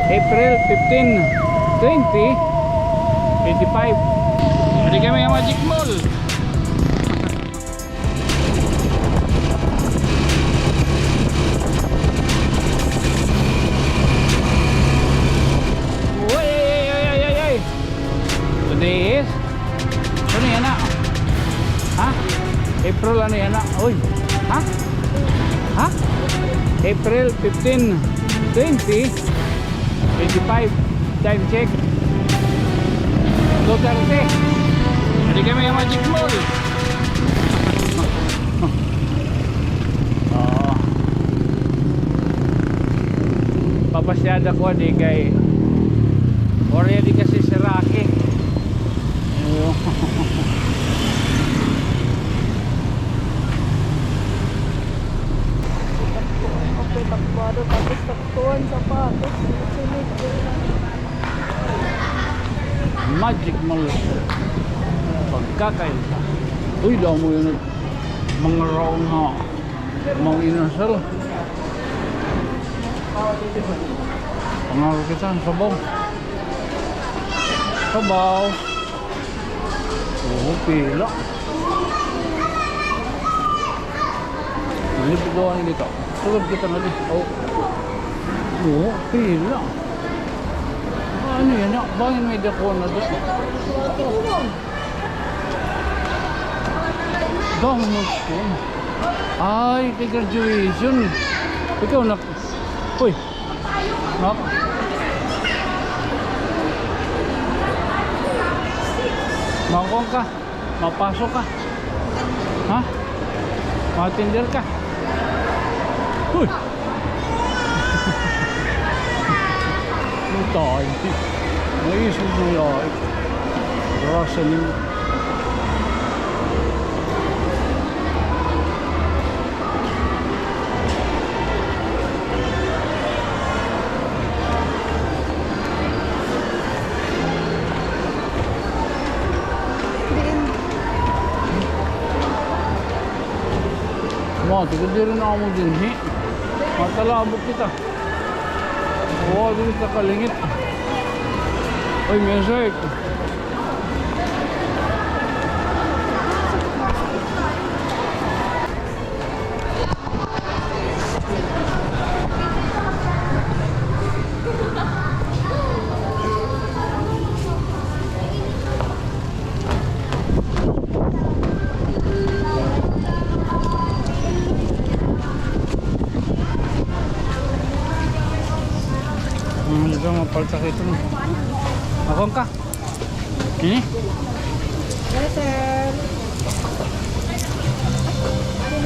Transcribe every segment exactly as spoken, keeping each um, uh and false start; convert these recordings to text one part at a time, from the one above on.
April fifteen, twenty twenty-five. Adi kami ha Magic Mall. Uy, ay, ay, ay, ay, ay, ay. Today is, ano yana? Ha? April ano yana? Uy. Ha? Ha? April fifteen, twenty twenty-five. Time check, two thirty. Adi kami ha Magic Mall. Oo. Papasyada ko adi kay waray adi kasi si Rocky. Ayun. Kape, takwado, tapos taktuan, sapatos, sunod. Magic Mall. Pagkakain. Uy, damo yana mga raon ha. Mga inasal. Pangaw kita, sabaw. Sabaw. Oo, pila. Lipid daw ini dito. Sulod kita na dito. Oo, pila. Ano yana? Bangin may dako na dito. Damo siya. Ay, kay graduation. Ikaw na. Uy. Nak. Makuan ka. Mapasok ka. Ha? Matender ka. Uy. Utay. Maisog na yaw. Rasa ni. Mga taga diri na amo dinhi. Matalabot kita. Oo, diri sa kalingit. Uy, may insert. Ano ba, mapalta ka ito, no? Ako ka? Ini? Yes, sir.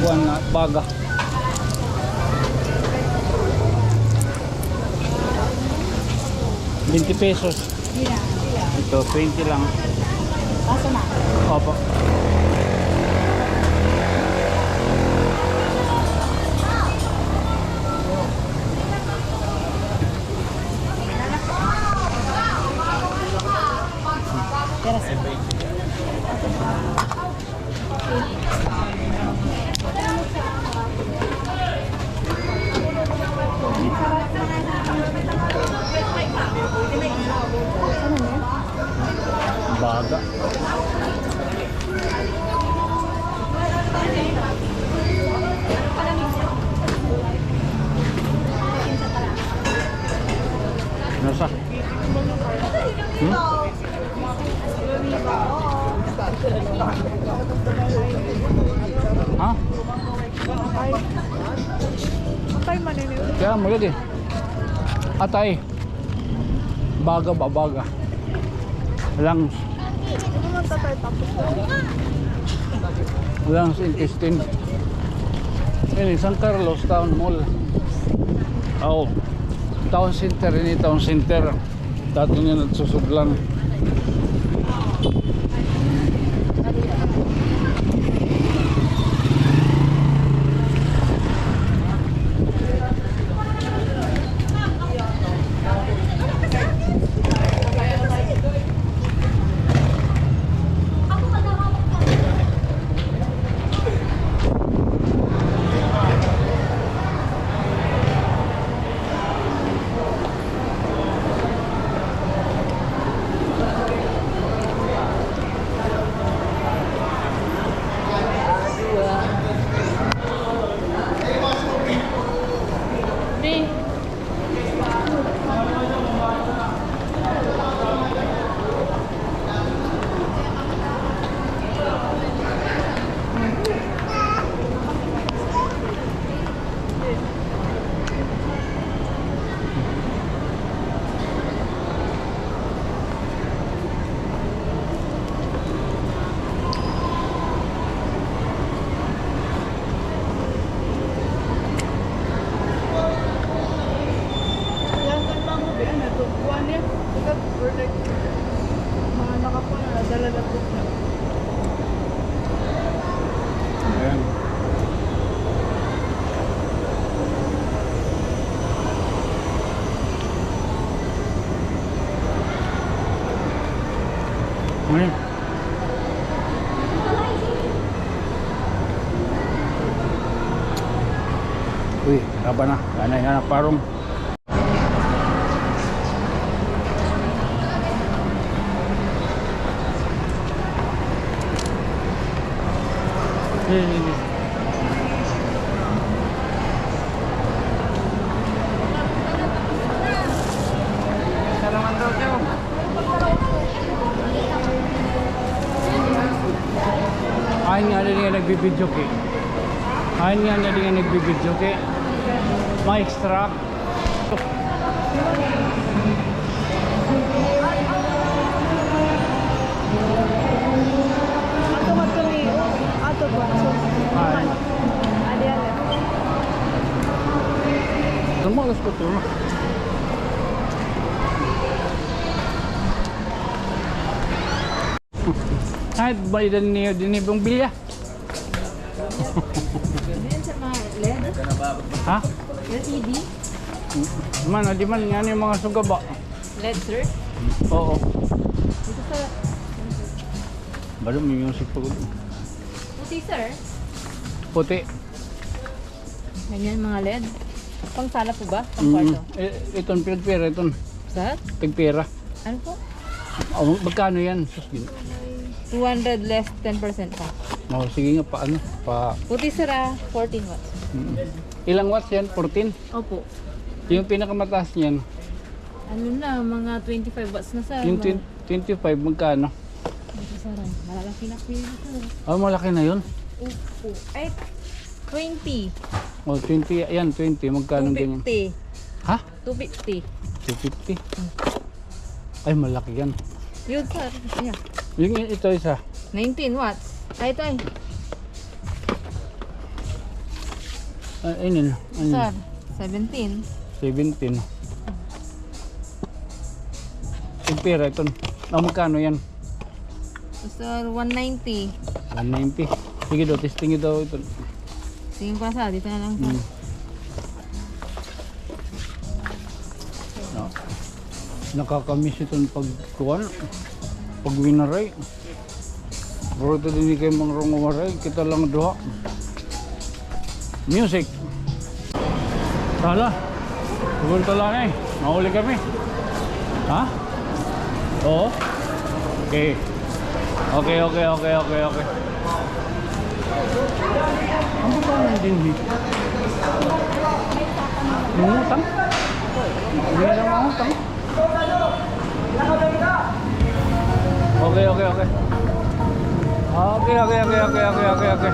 Kuan na, baga. Twenty pesos. Ito, twenty lang. Kaso na. Opo. Pera sila. Baga. Nasa? Hmm? Ha? Atay. Atay man ini. Kaya mo lagi. Atay. Baga ba, baga. Lungs. Ano man tatay tapos na? Lungs, intestine. Ini, San Carlos Town Mall. Oh. Town Center ini, Town Center. Dati niya nagsusudlan. Mga nakapuna, nadala na po na. Ayan. Ayan. Uy, haba na. Anay na parong. Ain nga na dinhi nga nagbibidyo, ki. Ain nga na dinhi nga nagbibidyo, ki. Ma-extract. Ato, ato ni, ato po. Ay. Adi, adi. Ano mo, alas kuwatro na. Ay, bayadan niyo din yung bilya. Yan sa mga led. Ha? L E D. Man, di man nga yung mga sugaba. Led, sir? Oo. Dito sa... Balo, may music pa. Puti, sir? Puti. Ganyan, mga led. Pang sala po ba? Pang kwarto? Eh, iton, pinagpira iton. Sir? Pagpira. Ano po? Oh, magkano yan? Sus, gin- Two hundred less ten percent pa. Oh, sige nga, pa ano? Pa... Puti, sir, ah, fourteen watts. Mm. Ilang watts yan? Fourteen? Opo. Yung pinakamataas niyan? Ano na, mga twenty-five watts na, sir. Yung mga twen-, twenty-five, magkano? Ito, sir, ah. Malalaki na po yun, sir. Oh, malaki na yun? Opo. Ay, twenty. Oh, twenty, ayan, twenty. Magkano ganyan? Two fifty. Ha? Two fifty. Two fifty? Hmm. Ay, malaki yan. Yun, sir. Ayan. Yung i-, ito isa? Nineteen watts. Ay, ito ay. Ay, ayun, ayun. Sir, seventeen. Seventeen. Yung pera, ito. Ah, magkano yan? Sir, one ninety. One ninety. Sige daw, testing daw ito. Tingin ko sa, dito na lang, sir. Hmm. No. Nakakamiss iton pagkuan, pagwinaray. Pero ito din kay mga rungawaray, kita lang duha. Music. Tala. Tugol tala na eh. Mauli kami. Ha? Oo. Okay. Okay, okay, okay, okay, okay. Ano ba naman din eh? Mangutang? Hindi na mangutang. Okay, okay, okay. Okay, okay, okay.